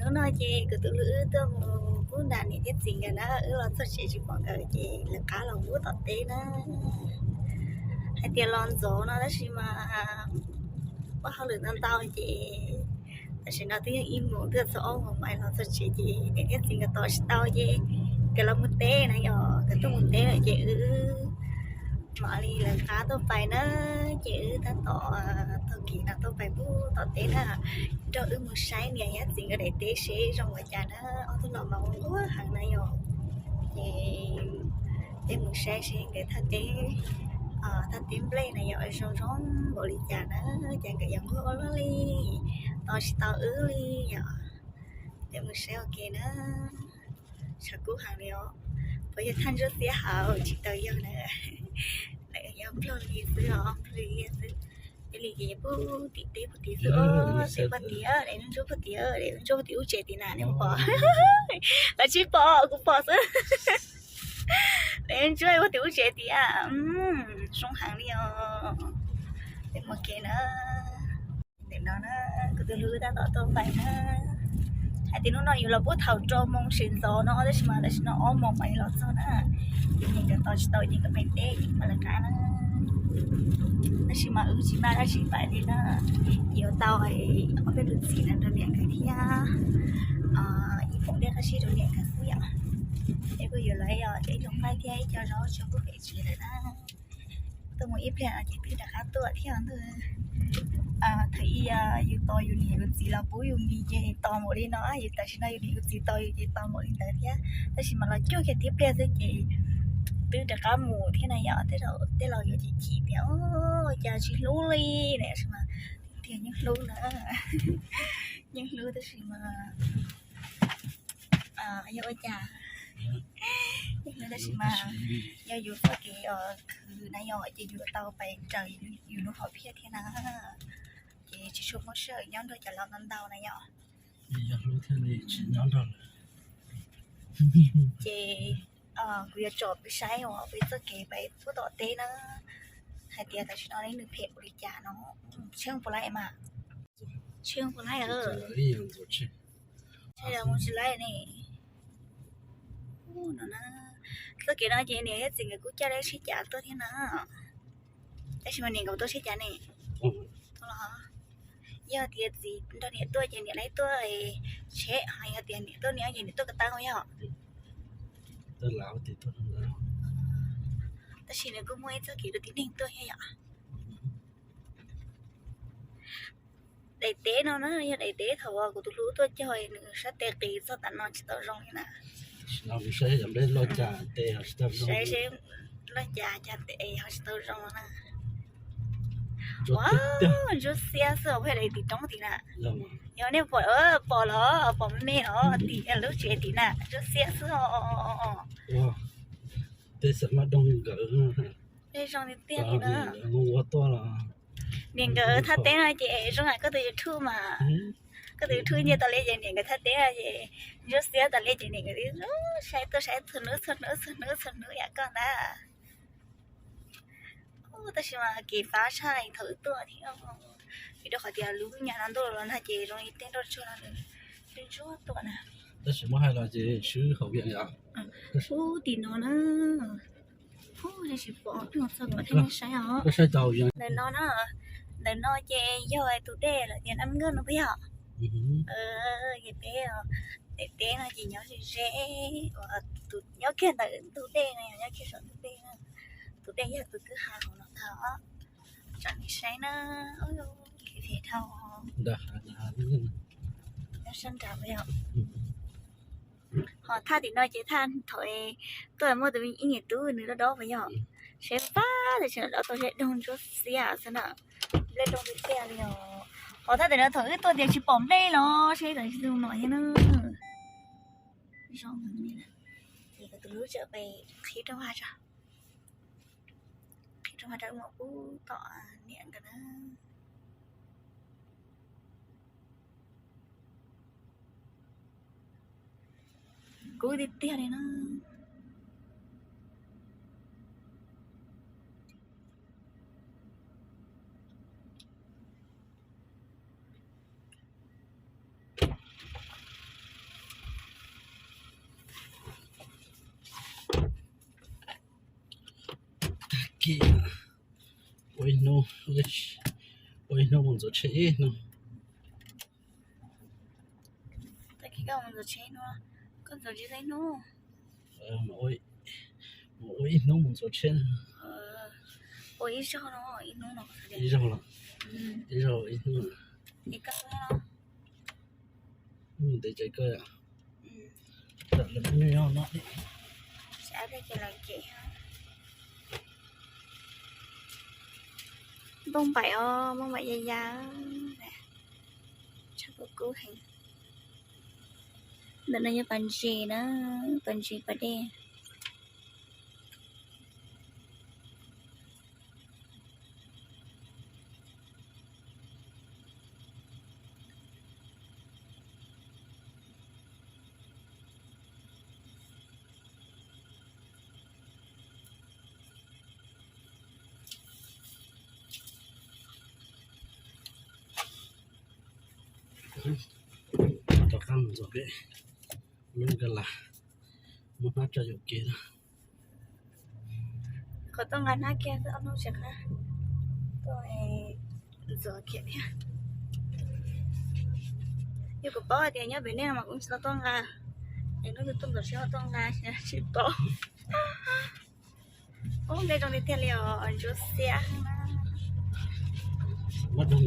No ces kuv tus hlub wb tuaj mus pub nram niam thiab txiv nkawd na, wb los txog tsev tsis pom nkawd ces lawv qab los pub tom teb na. Hais tias los ntxov no tab sis mas muaj hauj lwm ntau ntau ces tam sim no twb yog ib moos twb txog ob moos mas los txog tsev ces niam thiab txiv nkawd tos tsis tau ces nkawd los mus teb na yom, nkawd tuaj mus teb lawm ces wb mam li lawv qab tuaj pais na, ces wb tab tom taug kev no tuaj pais pub tom teb na, nrog wb mus saib niam thiab txiv nkawd daim teb seb zoo ua cas na, ob tug los mas ua heev na yom, ces peb mus saib seb nkawd thaj teb, thaj teb nplej na yom zoo zoo npaum li cas na, ces nkawd yuav nquag ua luaj li, tos tsis tau wb li yom, peb mus saib ua ke na. Tshav kub heev li os. Puas yog thaj ntsuab xiab hauv? Tsis tau yog na, lawv yog nplog li xwb os, nplog li xwb. Peb li ces pub tim teb pub tim xwb, teb pub tim, daim ntsuab pub tim, daim ntsuab pub tim ub tsev tim na, nej puas pom? Lawv tsis pom, kuv pom xwb. Daim ntsuab pub tim ub tsev tim, zoo heev li os. Peb mus ke na. Ntawm no na, kuv tus hlub tab tom tuaj pais na. Hais tias hnub no yus los pub thaum rau moos sawv ntxov no tab sis mas tam sim no ob moos mas los txog na. Ces nkawd tos tsis tau ces nkawd pem teb ces mam lawv qab na. Tab sis mas wb tsis maj dab tsi pais li na, yuav tau ob peb tus txiv na rau niam nkawd thiab, ib poom dej qab sib rau niam nkawd xwb yom. Es kuj yuav lawv os, cov ib tug nqaij thiab ib co zaub tso kuj pem tsev lawm na. Tuaj mus ib pliag no ces twb rov qab tuaj thiab ntag. Thaum ub yus tos yus niam yus txiv los pub yus mis ces tos npaum li no, yus tam sim no yus niam yus txiv tos yus ces tos npaum li ntawd thiab. Tab sis mas los cuag kiag tib pliag xwb ces twb rov qab mus thiab na yom. Tej laus yuav chim chim tias ua cas tsis hlub li na, tab sis mas tiag yeej hlub na, yeej hlub tab sis mas yog ua cas, yeej hlub tab sis mas yog yus txoj kev khwv na yom ces yus tau pais raws yus lub hom phiaj thiab na. Ces tsis tshua muaj sij hawm nyob nrog cov laus ntau ntau na yom. Ces kuv yuav tsom peb saib uas peb txoj kev peb pub tom teb na, hais tias tam sim no nws phem ua li cas no. Tsheej puas laij mas, tsheej puas laij. Mus tsis laij ne. Txoj kev no ces niam thiab txiv nkawd kuj coj dab tsheb cav tuaj thiab na. Tab sis mas niam nkawd tuaj tsheb cav ne. Yog tias txiv nrog niam tuaj ces niam lawv tuaj tsheb, ho yog tias niam tuaj niam ces niam tuaj ko taw yog. Tab sis nws kuj muaj ib txoj kev rau tib neeg tuaj thiab yom. Daim teb no na yog daim teb thaum uas kuv tus hlub tuaj cog nws sab tes qis txog tam no tsis tau zoo li na. Saib seb loj cas cas tes ho tsis tau zoo na. Ntsuab xiab xwb os, peb daim tim roob tim na. Yog nej pom, pom los pom me me os, tim lub tsev tim na, ntsuab xiab xwb os. Tej xav mab doog nkawd, tej zoo li tiag li na. Niam nkawd thaj teb no ces zoo li koj tus YouTube mas, koj tus YouTube nce tau li ces niam nkawd thaj teb no ces ntsuab xiab tau li ces niam nkawd saib tuaj saib txhua hnub txhua hnub txhua hnub txhua hnub yam koj ntag. Tab sis mas kev fab tshaj thaum wb tuaj thiab, vim rau qhov tias lub nyam no ntuj los nag ces zoo li tej nroj tsuag no nws ntsuab tuaj na. Tab sis muab hais los ces swb hauv vias yom. Ub, tim no na. Ub, tsis pom, peb mus txog kom thiaj li saib os. Ntawm no na, ntawm no ces yog tus dej lawv tias Nab Nkaj no puas yog? Ces peb, daim teb no ces nyob ze ze, nyob kiag ntawm ntug dej no, nyob kiag saum ntug dej na. Tus dej yog tus kwj ha hauv no ntag os. Tsam nej saib na, phem dhau. Nyob sab nrad puas yog? Ho thaj tim no ces thaj thaum tuaj muaj tus ib niam tub nws dob dob puas yog? Seb pab tam sim no dob tau seb doog ntsuab xiab xwb na. Nplej doog tiag tiag li os. Ho thaj tim no thaum wb tuaj tias tsis pom nplej los seb tam sim no thiab na. Zoo li ces kuv tus hlub tseem pem qhib rau hauv tso, qhib rau hauv tso mus pub tom niam nkawd na. Kub tiag tiag li na. Ua ib hnub, ua ib hnub mus ntxuav tsheb ib hnub. Tag kis koj mus ntxuav tsheb hnub, koj ntxuav tsis tau ib hnub. Mus ua ib hnub mus ntxuav tsheb. Ua ib zaug no, ib hnub no. Ib zaug los, ib zaug ib hnub. Mus ntev ces koj, lawv me nyuam no, npauj npaim os, npauj npaim ya ya, tshaj kub kub heev. Ntawm no yog pas ntses na, pas ntses pas dej. Tom qab mus ntxuav peb lub nkas las, muab hnab tso yuam kev na. Qhov tuaj nqa hnab kiag xwb ob hnub tsis qab, tuaj ntxuav kiag thiab. Yog kuv paub hais tias nyob pem nej no mas kuv tsis tau tuaj nqa, es hnub twg tuaj ntxuav tsheb tuaj nqa tsis paub. Ub, nplej zoo tiag tiag li os, ntsuab xiab. Lawm,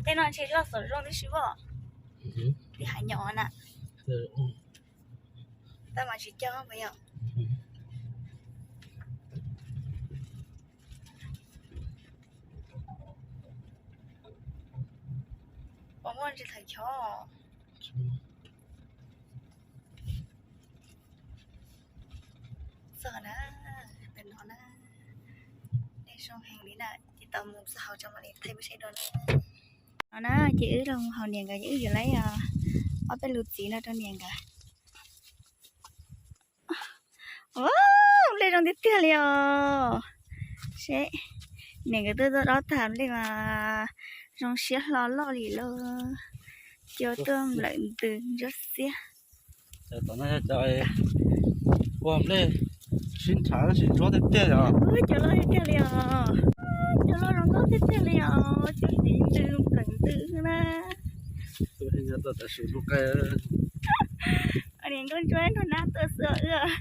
tej no ntshe loj xom zoo tib si os. Li hav nyom na. Tab mas tsis cog puas yog? Puas muaj ntsis thaum chob? Txog na, pem no na, dej zoo heev li na, ces tau mus txog hauv tso mam li thaij pub saib dua na. No na, ces wb los mus haus niam nkawd, ces wb yuav lawv ob peb lus txiv no rau niam nkawd. Ua, nplej zoo tiag tiag li os. Seb, niam nkawd twb tuaj dob tag nplej mas zoo siab hlo loj li lauj. Cua tuaj nplawm ntws ntsuab xiab. Tom no yog cov ua nplej sib nrhav tab sis ntsuab tiag tiag yom. Cua loj tiag tiag li os. Cua loj zoo nkauj tiag tiag li os. Cua tiv ntws nplawm ntws xwb na. Niam nkauj ntsuab nrog nab tuaj xwb os.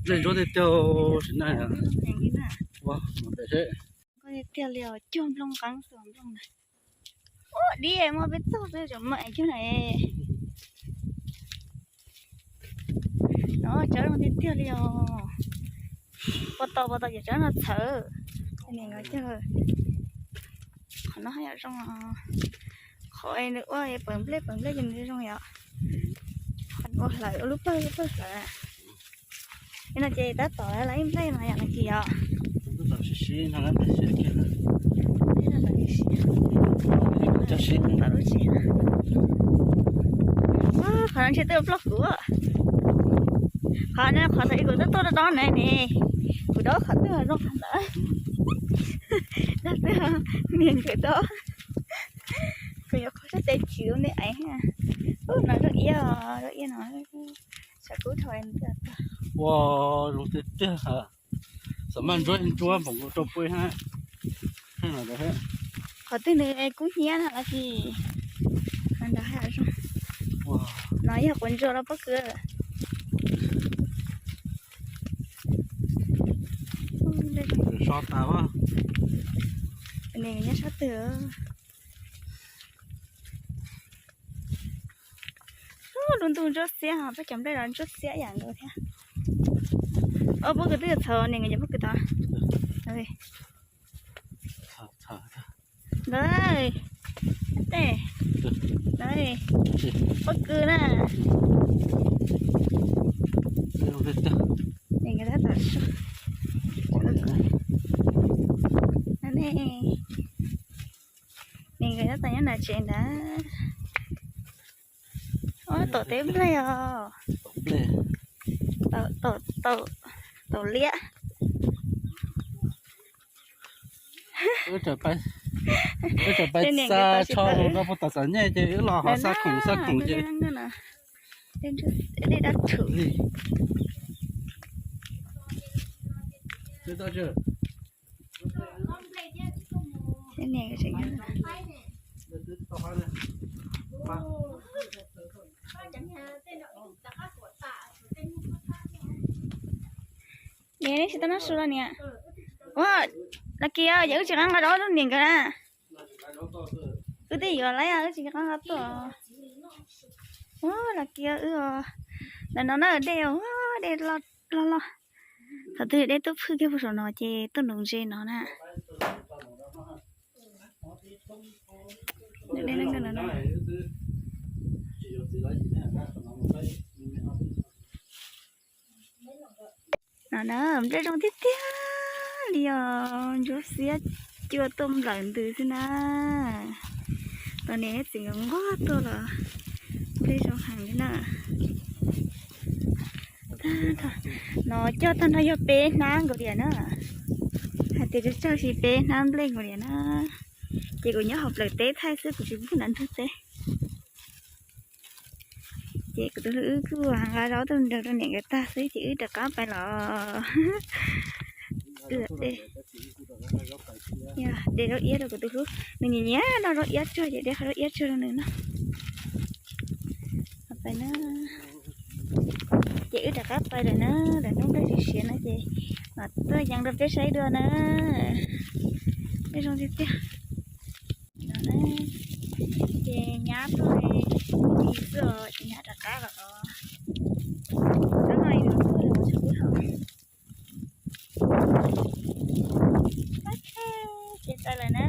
Nplej ntsuab tiag tiag, sim na. Ua, mus pem seb. Tiag tiag li os, cuag nplooj qeeb xwb nplooj na. Ua dib muaj peb txog xwb tseem mam cuag na. No tsawb zoo tiag tiag li os. Puas tau puas tau ces tsawb no txhawv. Niam nkawd cog, qhov no haj yam zoo. Qhov nws ua pawv nplej pawv nplej ces nws zoo yom. Qhov ua hlawv ua lub pawg lub pawg hlawv. Li no ces tab tom lawv ib nplej no yom no ces yom. Qhov no ntshe twb ploj kuv. Qhov no qhov thaum ub kuv twb tuaj dob dob na ne. Kuv dob qhov twg zoo qhov ntawd. Dob twg, niam nkawd dob. Kuv yuav qhov sab tes chwv nej aiv. Ub, no lub iab, lub iab no. Tshav kub dhau. Ua, zoo tiag tiag. Xam maj ntsuab ntsuab npaum nkaus rau pub hab. Qhov twg nws kub hnyiab na los sis. No yog quav ntsuab los pob kws. So tas. Nws nyob sab twg? Lub ntuj ntsuab xiab, peb cov nplej los ntsuab xiab yam nkaus thiab. Pob kws twb yuav txhaws, nws nkaus cov pob kws tod. Ntawd, tej, ntawd, pob kws na. Nws nkawd tab tom so. Ne, nws nkawd tab tom nyob nram tsev ntawd. Ub, tom teb nplej os. Tom, tom liab. Wb tseem pais xa tsho mus rau puag tom Xam Nyej ces wb los ho xa khoom xa khoom ces dej dab tshum li. Niam, neb tsis tau noj su los niam? Ua, Las Kis, yog wb tsis nqa nqa zaub rau niam nkawd na. Wb twb yuav lawm, wb tsis nqa nqa tuaj. Ua, Las Kis, wb, ntawm no na dej, dej loj loj. Thaum twg dej tuaj phwj kiag puag saum no ces tuaj nuv ntses no na. No na, nplej zoo tiag tiag li os, ntsuab xiab cua tuaj nplawm ntws xwb na. Tos niam txiv nkawd nquag tuaj los nplej zoo heev li na. No coj tag nrho yog peb hnab nkaus li na. Hais tias tsawg tsawg tsis peb hnab nplej nkaus li na. Ces kuv nyob hauv plawv teb thaij xwb, kuv tsis pub ntawm ntug teb. Ces kuv tus hlub wb kuj nqa zaub tuaj nrog rau niam nkawd tag xwb ces wb rov qab pais los. De zaub iab rau kuv tus hlub, nws nyiam nyiam noj zaub iab tsuag ces de qhov zaub iab tsuag rau nws noj. Ces wb rov qab pais lawm na, lawv hnub npleg siav siav no ces mam tuaj yees rau peb saib dua na. Nplej zoo tiag tiag. Ces nyab tuaj ib xwb os, ces nyab rov qab los. Rab no los tuaj los tsis pub haus. Ces pais lawm na.